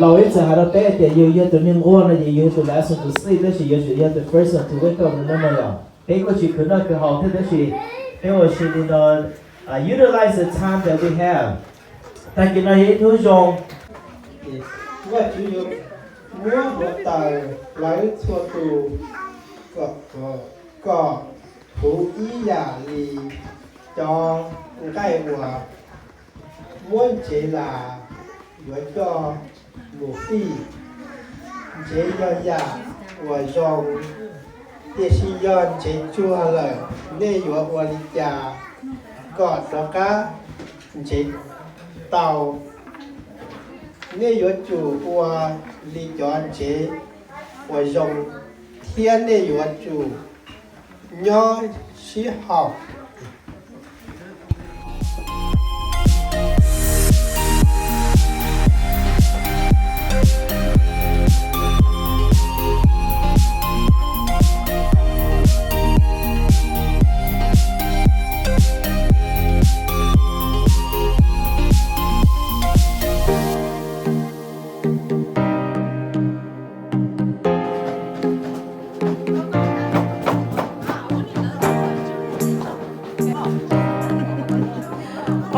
Laus ib txwm hais rau peb tias yus yog tus neeg nquag no ces yus yog tus last one to sleep, tab sis yuav tsum yog tus first one to wake up no na yom. Peb kuj tsis khwv noj khwv haus thiab tab sis peb ua si li no, utilize the time that we have. Tag kis no yog ib hnub zoo. Vajtswv yuav muab hluav taws hlawv txhua tus kom huv ib yam li cov nqaij uas muab ntsev las yuav coj mus fij. Ntsev yog yam uas zoo, tiam sis yog ntsev tsuag lawm, nej yuav ua li cas kom rov qab ntsev tau? Nej yuav tsum ua li cov ntsev uas zoo, thiab nej yuav tsum nyob sib haum.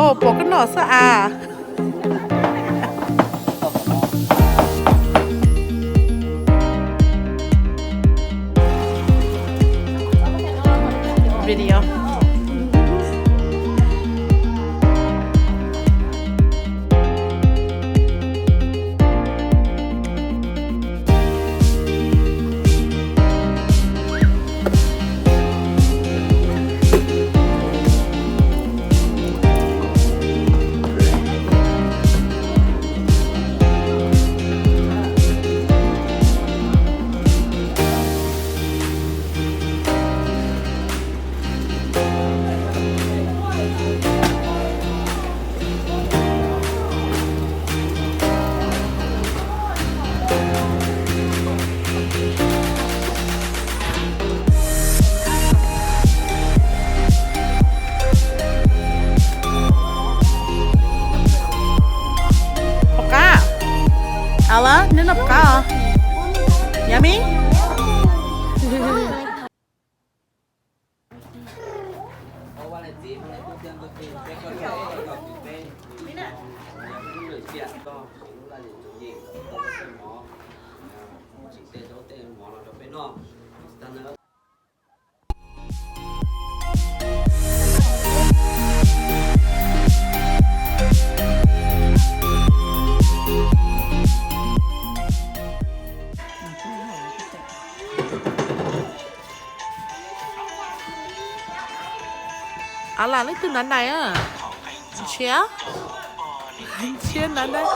Ua pom koj noj xwb as. Video. Pom qab. Ala, neb noj pom qab os? Yummy. Ala, leej twg nav nais? Ntshiab? Ntshiab nav nais.